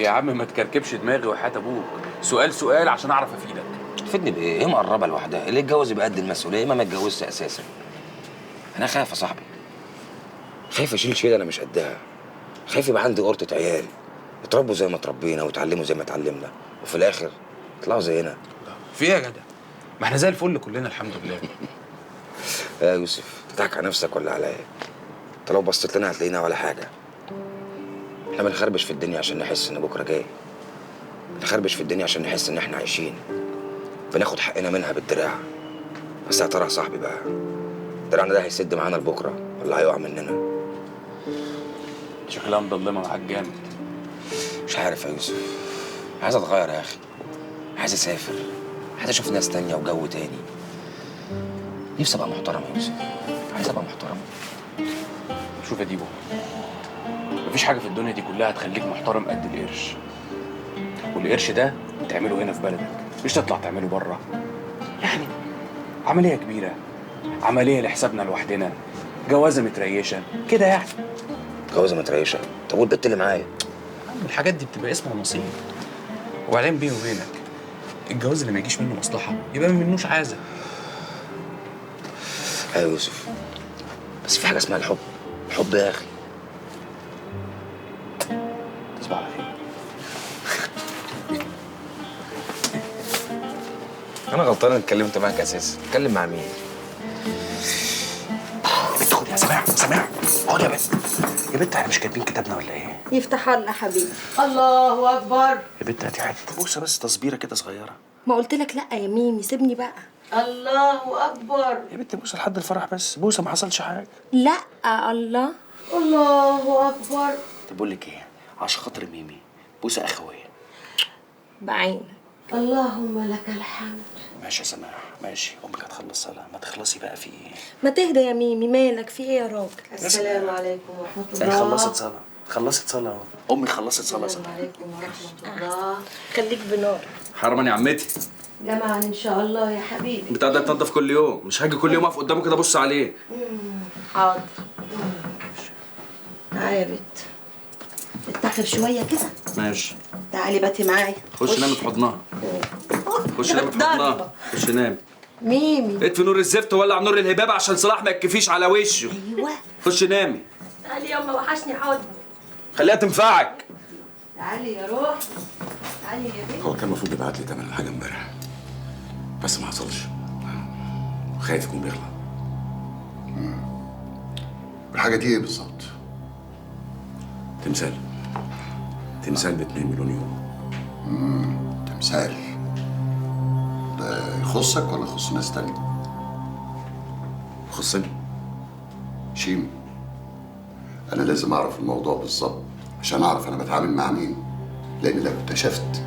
يا عم ما تكركبش دماغي وحياة ابوك، سؤال سؤال عشان اعرف افيدك. تفيدني بايه؟ ايه مقربة لوحدها؟ اللي يتجوز يبقى قد المسؤولية، اما ما يتجوزش اساسا. انا خايف يا صاحبي، خايف اشيل شيله انا مش قدها، خايف يبقى عندي قرطه عيال اتربوا زي ما اتربينا وتعلموا زي ما اتعلمنا، وفي الاخر يطلعوا زينا. في ايه يا جدع؟ ما احنا زي الفل كلنا الحمد لله. يا يوسف تضحك على نفسك ولا على ايه؟ انت لو بصيت لنا هتلاقينا ولا حاجة. احنا بنخربش في الدنيا عشان نحس ان بكره جاي، بنخربش في الدنيا عشان نحس ان احنا عايشين، بناخد حقنا منها بالدراع. بس يا ترى يا صاحبي بقى دراعنا ده هيسد معانا لبكرة ولا هيقع مننا؟ شكلها مضلمه معاك جامد. مش عارف يا يوسف، عايز اتغير يا اخي، عايز اسافر، عايز اشوف ناس تانية وجو تاني. نفسي ابقى محترم يا يوسف، عايز ابقى محترم. شوف يا ديبو، مفيش حاجة في الدنيا دي كلها هتخليك محترم قد القرش. والقرش ده تعمله هنا في بلدك، مش تطلع تعمله بره. يعني عملية كبيرة، عملية لحسابنا لوحدنا، جوازه متريشه كده يعني. جوازه متريشه؟ طب والبت اللي معايا؟ الحاجات دي بتبقى اسم ونصيب. وبعدين بيني وبينك، الجواز اللي ما يجيش منه مصلحة يبقى ما منوش عازة. ايوه يا يوسف، بس في حاجة اسمها الحب. الحب يا اخي. تصبح على خير. انا غلطان اني اتكلمت معاك اساسا. اتكلم مع مين؟ بنت خد يا سماح، سماح خد يا بنت. يا بنت احنا مش كاتبين كتابنا ولا ايه؟ يفتح الله حبيبي. الله اكبر. يا بنت هاتي حتة بوسه بس، تصبيره كده صغيرة. ما قلت لك لا يا ميمي، سيبني بقى. الله اكبر. يا بنت بوسه لحد الفرح بس، بوسه ما حصلش حاجة. لا الله. الله اكبر. طب بقول لك ايه، عشان خاطر ميمي بوسه اخويه. بعينك. اللهم لك الحمد. ماشي يا سماح ماشي، امك هتخلص صلاة، ما تخلصي بقى في ايه؟ ما تهدى يا ميمي، مالك في ايه يا راجل؟ السلام عليكم ورحمة الله. خلصت صلاة، خلصت صلاة امي، خلصت صلاة. السلام عليكم ورحمة الله. خليك بنار. حرمان يا عمتي. جمعا ان شاء الله يا حبيبي. البتاع ده يتنضف كل يوم، مش هاجي كل يوم اقف قدامه كده ابص عليه. حاضر. تعالي يا بت، اتاخر شوية كده. ماشي. تعالي باتي معايا. خش نامي في حضنها. خش نامي في حضنها. خش نامي. ميمي اطفي نور الزفت وولع نور الهباب عشان صلاح ما يتكفيش على وشه. ايوه. خش نامي. تعالي يما وحشني حضنك. خليها تنفعك. تعالي يا روح، تعالي يا بنت. هو كان المفروض يبعت لي تمن الحاجة امبارح، بس ما حصلش. خايف يكون بيغلط. الحاجة دي ايه بالظبط؟ تمثال. تمثال ب 2 مليون يورو. تمثال ده يخصك ولا يخص ناس تانية؟ يخصني. شيم، أنا لازم أعرف الموضوع بالظبط عشان أعرف أنا بتعامل مع مين، لأن لو اكتشفت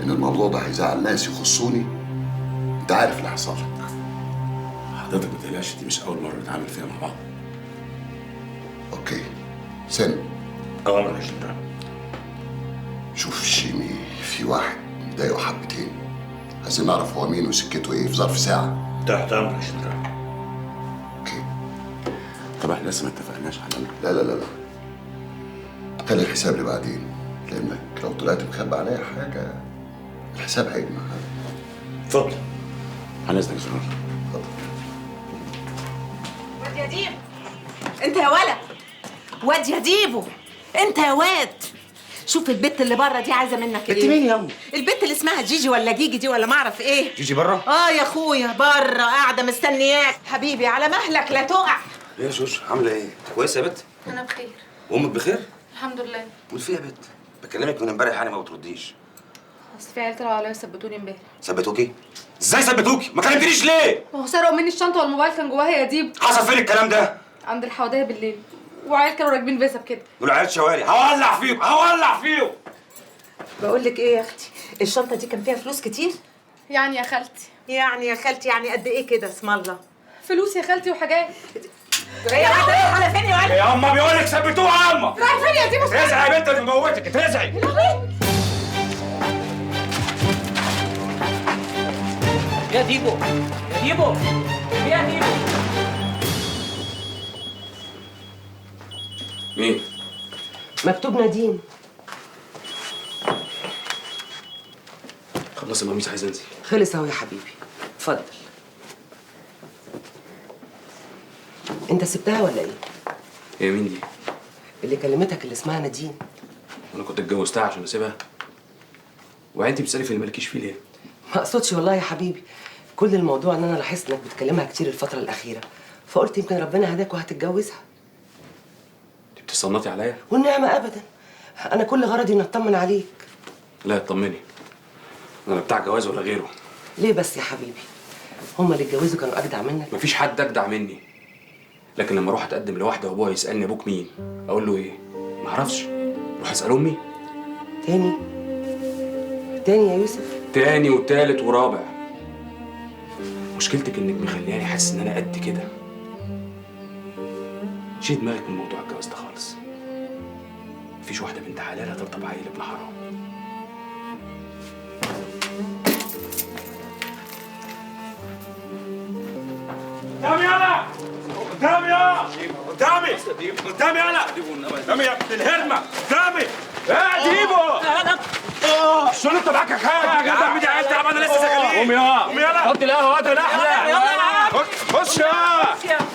إن الموضوع ده هيزعل ناس يخصوني، أنت عارف اللي حصل لك. حضرتك ما تقلقش، دي مش أول مرة نتعامل فيها مع بعض. okay، سن. أوامر يا جنرال. شوف شيمي، في واحد مضايقه حبتين، عايزين نعرف هو مين وسكتة ايه في ظرف ساعة. تحت أمرك يا جنرال. okay. طب احنا لسه ما اتفقناش على لا لا لا لا، خلي الحساب لبعدين، لأنك لو طلعت مخبي عليا حاجة الحساب هيجمع. اتفضل. على إذنك يا جنرال. اتفضل. واد يا ديبو، انت يا ولا. واد يا ديبو، انت يا واد. شوف البت اللي بره دي عايزه منك ايه؟ بنت مين يا امي؟ البت اللي اسمها جيجي ولا جيجي دي ولا ما اعرف ايه. جيجي بره؟ اه يا اخويا بره قاعدة مستنياك حبيبي، على مهلك لا تقع. ايه يا جوج، عامله ايه؟ كويسة يا بت؟ انا بخير. وامك بخير؟ الحمد لله. قول في ايه يا بت؟ بكلمك من امبارح يعني ما بترديش. اصل في عيال طلعوا عليا وثبتوني امبارح. ثبتوكي؟ ازاي ثبتوكي؟ ما كلمتنيش ليه؟ ما هو سرقوا مني الشنطة والموبايل كان جواها يا ديب. حصل فين الكلام ده؟ عند الحوضيه بالليل، وعيال كانوا راكبين فيسب كده. دول عيال شوارع، هولع فيهم هولع فيهم. بقول لك ايه يا اختي، الشنطة دي كان فيها فلوس كتير؟ يعني يا خالتي. يعني يا خالتي يعني قد ايه كده؟ اسم الله. فلوس يا خالتي وحاجات. ايه يا واد، رايح على فين يا واد؟ يا اما بيقول لك ثبتوها يا اما. رايح فين يا ديبو؟ اترزعي يا بنت اللي موتك، اترزعي. يا ديبو، يا ديبو، يا ديبو. مين؟ مكتوب نادين. خلص القميص، عايز انزل. خلص اهو يا حبيبي، اتفضل. انت سبتها ولا ايه؟ هي مين دي؟ اللي كلمتك اللي اسمها نادين. انا كنت اتجوزتها عشان اسيبها؟ وبعدين انت بتسالي في اللي مالكيش فيه ليه؟ ما اقصدش والله يا حبيبي، كل الموضوع ان انا لاحظت انك بتكلمها كتير الفترة الاخيرة، فقلت يمكن ربنا هداك وهتتجوزها. انت بتصنطي عليا؟ والنعمة ابدا، انا كل غرضي ان اطمن عليك. لا اطمني، انا لا بتاع جواز ولا غيره. ليه بس يا حبيبي؟ هما اللي اتجوزوا كانوا اجدع منك؟ مفيش حد اجدع مني، لكن لما اروح اتقدم لواحدة وابوها يسالني ابوك مين، اقول له ايه؟ ما اعرفش. اروح اسال امي؟ تاني تاني يا يوسف؟ تاني وتالت ورابع. مشكلتك انك مخلياني حاسس ان انا قد كده. شيل دماغك من موضوع الجواز ده خالص. مفيش واحدة بنت حلال هترضى بعيل ابن حرام. قدامي يلا، قدامي يلا، قدامي قدامي يلا، قدامي يا ابن الهرمه، قدامي. ايه ديبو؟ شو انت معاك يا خالد؟ يا جدع مين يا عيال تعبانة لسه شغالين. قوم يا، قوم يلا، حط القهوة وقت الاحلى. يلا يا عم، خش يا،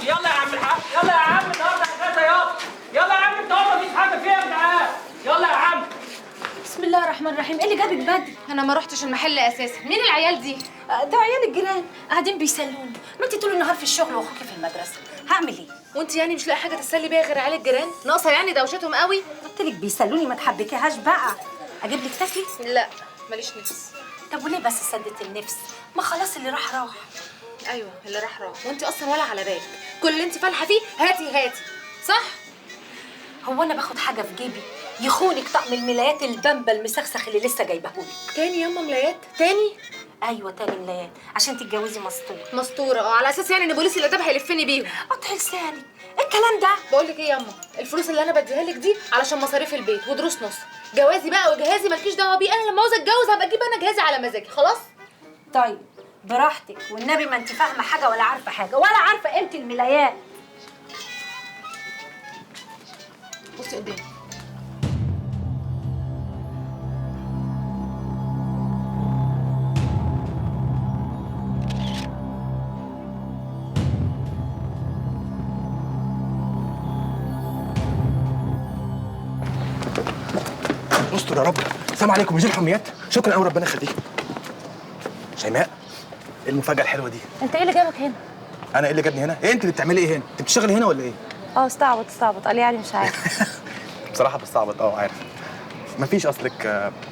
يلا يا عم الحاج، يلا يا عم النهارده اجازه يابا، يلا يا عم النهارده مفيش حاجة فيها يا جدعان، يلا يا عم. بسم الله الرحمن الرحيم، ايه اللي جابك بدري؟ انا ما رحتش المحل اساسا. مين العيال دي؟ ده عيال الجيران قاعدين بيسلوني، ما انت طول النهار في الشغل واخوكي في المدرسة، هعمل ايه؟ وانت يعني مش لاقي حاجة تسلي بيها غير عيال الجيران؟ ناقصه يعني دوشتهم قوي؟ قلت لك بيسلوني، ما تحبكيهاش بقى. اجيب لك تاكلي؟ لا ماليش نفس. طب وليه بس سدت النفس؟ ما خلاص اللي راح راح. ايوه اللي راح راح، وانت اصلا ولا على بالك، كل اللي انت فالحه فيه هاتي هاتي، صح؟ هو انا باخد حاجة في جيبي يخونك طقم الملايات البامبا المسخسخ اللي لسه جايبهولك؟ تاني ياما ملايات؟ تاني؟ ايوه تاني ملايات عشان تتجوزي مستور. مستورة اه، على اساس يعني ان بوليس الاداب هيلفني بيهم. قطع لسانك، ايه الكلام ده؟ بقول لك ايه ياما، الفلوس اللي انا بديها لك دي علشان مصاريف البيت ودروس نص، جوازي بقى وجهازي مالكيش دعوه بيه، انا لما عاوزه اتجوز هبقى اجيب انا جهازي على مزاجي، خلاص؟ طيب براحتك، والنبي ما انت فاهمه حاجة ولا عارفه حاجة ولا عارفه قيمة الملايات. بصي قدامي. استر يا رب. السلام عليكم، مش الحميات؟ شكرا قوي، ربنا يخليك. شيماء، ايه المفاجأة الحلوة دي؟ انت ايه اللي جابك هنا؟ انا ايه اللي جابني هنا؟ ايه انت اللي بتعملي ايه هنا؟ انت بتشتغلي هنا ولا ايه؟ اه استعبط استعبط، قال يعني مش عارف. بصراحة بستعبط، اه عارف. مفيش اصلك.